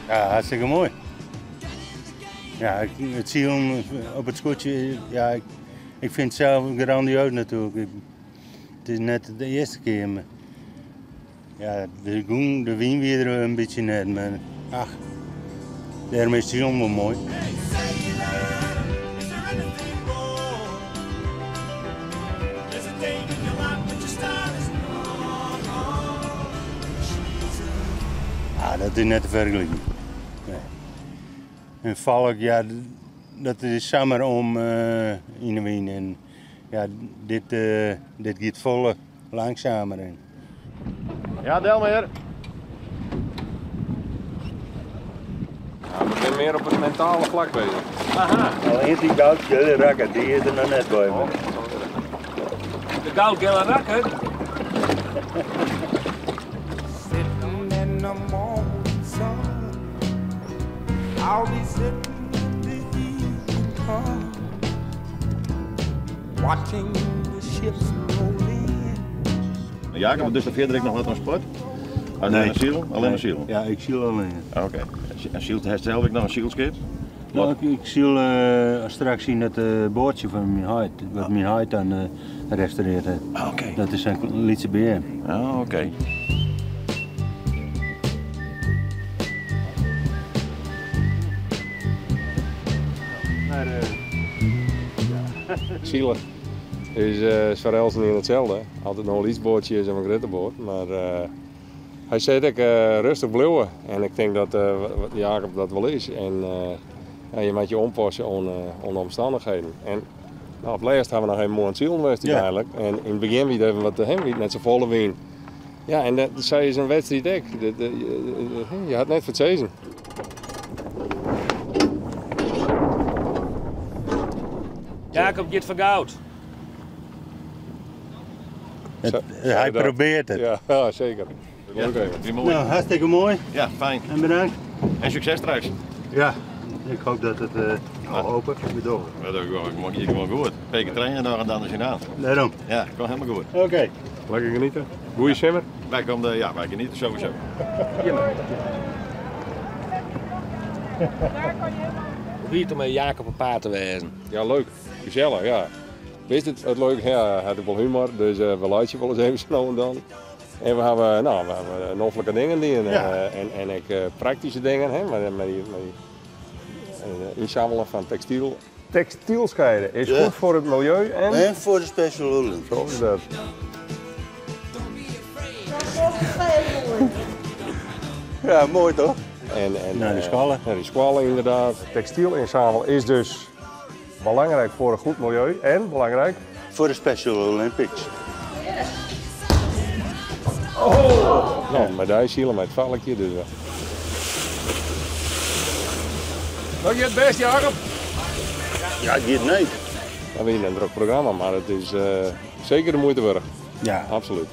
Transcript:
Ja, hartstikke moai. Ja, it silen op it skûtsje, ja, ik, ik fyn it sels grandioas natuerlik. It is net de earste kear, mar ja, de, gong, de wyn wie der in bytsje net, mar ach, dêrom is it silen wol moai. Ah, dat is net te fergelykjen. Nee. En Valk, ja, dat is samar om yn de wyn. En ja, dit, dit giet folle langsumer. En... Ja, Delmeer. Ja, we zijn meer op het mentale vlak bezig. Aha. Alleen die goudgele rakker, die is er nog net bij me. De goudgele rakker? Sitting in the morning sun. I'll be sitting in the evening come. Watching the ships roll in. Jacob, dus verder ik noch wat oan sport? Alleen nee. Silen? Alleen nee. Silen? Ja, ik syl alleen. Ah, oké. En sylt, hast sels ek noch in sylskip? Nou, ik, ik syl straks yn it boatsje fan myn heit, wat myn heit dan restaurearre hat. Ah, oké. Dat is in lytse BM. Ah, oké. Maar, Silen is foar eltsenien itselde. Altyd noch in lyts boatsje is of in grutte boat. Mar hy seit ek rêstich bliuwe. En ik tink dat Jacob dat wol is. En ja, je moatte je oanpasse oan de omstannichheden. En nou, op lêst ha we noch even moai oan it silen west úteinlik. En yn it begjin wie it even wat, hè, wie it net sa folle wyn. Ja, en dat sa is in wedstriid ek. Je hat net foar it sizzen. Jacob giet foar goud. Hy probearret it. Ja, seker. Leuk even. Ja, moai. Nou, hartstikke moai. Ja, fijn. En bedankt. En sukses straks. Ja, ik hoop dat it uh, open. We dogge. Dat giet gewoan goed. Peker trainen noch en dan is je aan. Dêrom. Ja, komt hielendal goed. Oké. Okay. Lekker genieten. Goeie simmer. Wy komme, ja, wy geniete sowieso. Ja. Hoe wie it om mei Jacob op paad te wêzen? Ja, leuk. Gesellich, ja. Witst, it leuke, ja, hy hat ek wol humor, dus we laitsje wolris even sa no en dan. En we hawwe, no, we hawwe noflike dingen dien en ek praktyske dingen, hè, mei dy ynsammeljen fan tekstyl. Textiel scheiden is goed foar it miljeu en... En foar de Special Olympics. Zo is dat. Ja, moai toch? En, Nei de skoalle. Nei de skoalle, ynderdaad. Textiel ynsammelje is dus belangrijk foar in goed miljeu en belangrijk... Foar de Special Olympics. Oh! No, mei dy sile, mei it Valkje, dus... Dat giet bêst, Jacob. Ja, it giet net. Dat wie in drok programma, mar it is seker de muoite wurdich. Ja. Absolút.